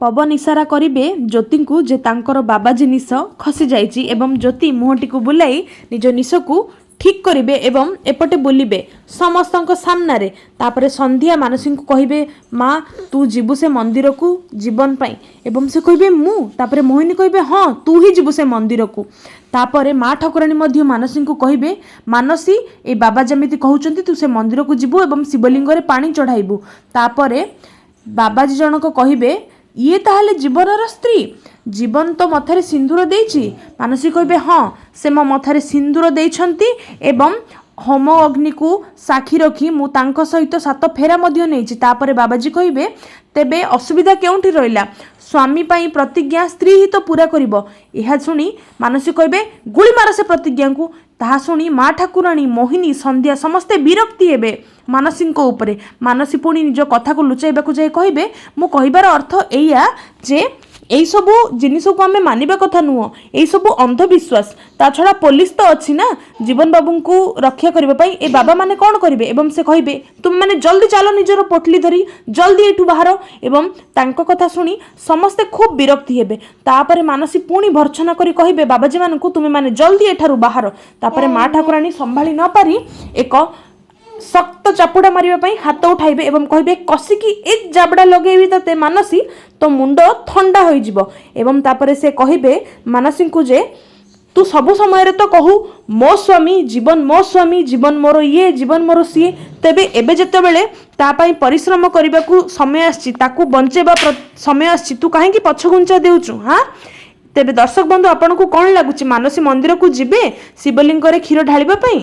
ପବନ ଇସାରା କରିବେ ଜ୍ୟୋତିଙ୍କୁ ଯେ ତାଙ୍କର ବାବାଜୀ ନିଶ ଖସିଯାଇଛି ଏବଂ ଜ୍ୟୋତି ମୁହଁଟିକୁ ବୁଲାଇ ନିଜ ନିଶକୁ ଠିକ୍ କରିବେ ଏବଂ ଏପଟେ ବୁଲିବେ ସମସ୍ତଙ୍କ ସାମ୍ନାରେ। ତାପରେ ସନ୍ଧ୍ୟା ମାନସୀଙ୍କୁ କହିବେ, ମା, ତୁ ଯିବୁ ସେ ମନ୍ଦିରକୁ ଜୀବନ ପାଇଁ। ଏବଂ ସେ କହିବେ, ମୁଁ? ତାପରେ ମୋହିନୀ କହିବେ, ହଁ, ତୁ ହିଁ ଯିବୁ ସେ ମନ୍ଦିରକୁ। ତାପରେ ମା ଠାକୁରାଣୀ ମଧ୍ୟ ମାନସୀଙ୍କୁ କହିବେ, ମାନସୀ, ଏ ବାବା ଯେମିତି କହୁଛନ୍ତି ତୁ ସେ ମନ୍ଦିରକୁ ଯିବୁ ଏବଂ ଶିବଲିଙ୍ଗରେ ପାଣି ଚଢ଼ାଇବୁ। ତାପରେ ବାବାଜୀ ଜଣକ କହିବେ, ଇଏ ତାହେଲେ ଜୀବନର ସ୍ତ୍ରୀ? ଜୀବନ ତୋ ମଥାରେ ସିନ୍ଦୁର ଦେଇଛି? ମାନସୀ କହିବେ, ହଁ, ସେ ମୋ ମଥାରେ ସିନ୍ଦୁର ଦେଇଛନ୍ତି ଏବଂ ହୋମ ଅଗ୍ନିକୁ ସାକ୍ଷୀ ରଖି ମୁଁ ତାଙ୍କ ସହିତ 7 ଫେରା ମଧ୍ୟ ନେଇଛି। ତାପରେ ବାବାଜୀ କହିବେ, ତେବେ ଅସୁବିଧା କେଉଁଠି ରହିଲା? ସ୍ୱାମୀ ପାଇଁ ପ୍ରତିଜ୍ଞା ସ୍ତ୍ରୀ ହିଁ ତ ପୁରା କରିବ। ଏହା ଶୁଣି ମାନସୀ କହିବେ, ଗୁଳି ମାର ସେ ପ୍ରତିଜ୍ଞାକୁ। ତାହା ଶୁଣି ମା ଠାକୁରାଣୀ, ମୋହିନୀ, ସନ୍ଧ୍ୟା ସମସ୍ତେ ବିରକ୍ତି ହେବେ ମାନସୀଙ୍କ ଉପରେ। ମାନସୀ ପୁଣି ନିଜ କଥାକୁ ଲୁଚାଇବାକୁ ଯାଇ କହିବେ, ମୁଁ କହିବାର ଅର୍ଥ ଏଇଆ ଯେ ଏଇସବୁ ଜିନିଷକୁ ଆମେ ମାନିବା କଥା ନୁହଁ, ଏଇସବୁ ଅନ୍ଧବିଶ୍ୱାସ। ତା ଛଡ଼ା ପୋଲିସ ତ ଅଛି ନା ଜୀବନ ବାବୁଙ୍କୁ ରକ୍ଷା କରିବା ପାଇଁ, ଏ ବାବାମାନେ କ'ଣ କରିବେ? ଏବଂ ସେ କହିବେ, ତୁମେମାନେ ଜଲ୍ଦି ଚାଲ, ନିଜର ପୋଟଲି ଧରି ଜଲ୍ଦି ଏଇଠୁ ବାହାର। ଏବଂ ତାଙ୍କ କଥା ଶୁଣି ସମସ୍ତେ ଖୁବ୍ ବିରକ୍ତି ହେବେ। ତାପରେ ମାନସୀ ପୁଣି ଭର୍ତ୍ସନା କରି କହିବେ ବାବାଜୀମାନଙ୍କୁ, ତୁମେମାନେ ଜଲ୍ଦି ଏଠାରୁ ବାହାର। ତାପରେ ମା ଠାକୁରାଣୀ ସମ୍ଭାଳି ନ ପାରି ଏକ ଶକ୍ତ ଚାପୁଡ଼ା ମାରିବା ପାଇଁ ହାତ ଉଠାଇବେ ଏବଂ କହିବେ, କଷିକି ଏକ ଜାବଡ଼ା ଲଗେଇବି ତତେ ମାନସୀ, ତୋ ମୁଣ୍ଡ ଥଣ୍ଡା ହୋଇଯିବ। ଏବଂ ତାପରେ ସେ କହିବେ ମାନସୀଙ୍କୁ ଯେ ତୁ ସବୁ ସମୟରେ ତ କହୁ ମୋ ସ୍ୱାମୀ ଜୀବନ, ମୋ ସ୍ୱାମୀ ଜୀବନ, ମୋର ଇଏ ଜୀବନ, ମୋର ସିଏ, ତେବେ ଏବେ ଯେତେବେଳେ ତା ପାଇଁ ପରିଶ୍ରମ କରିବାକୁ ସମୟ ଆସିଛି, ତାକୁ ବଞ୍ଚେଇବା ସମୟ ଆସିଛି, ତୁ କାହିଁକି ପଛଘୁଞ୍ଚା ଦେଉଛୁ? ହଁ। ତେବେ ଦର୍ଶକ ବନ୍ଧୁ, ଆପଣଙ୍କୁ କ'ଣ ଲାଗୁଛି, ମାନସୀ ମନ୍ଦିରକୁ ଯିବେ ଶିବଲିଙ୍ଗରେ କ୍ଷୀର ଢାଳିବା ପାଇଁ?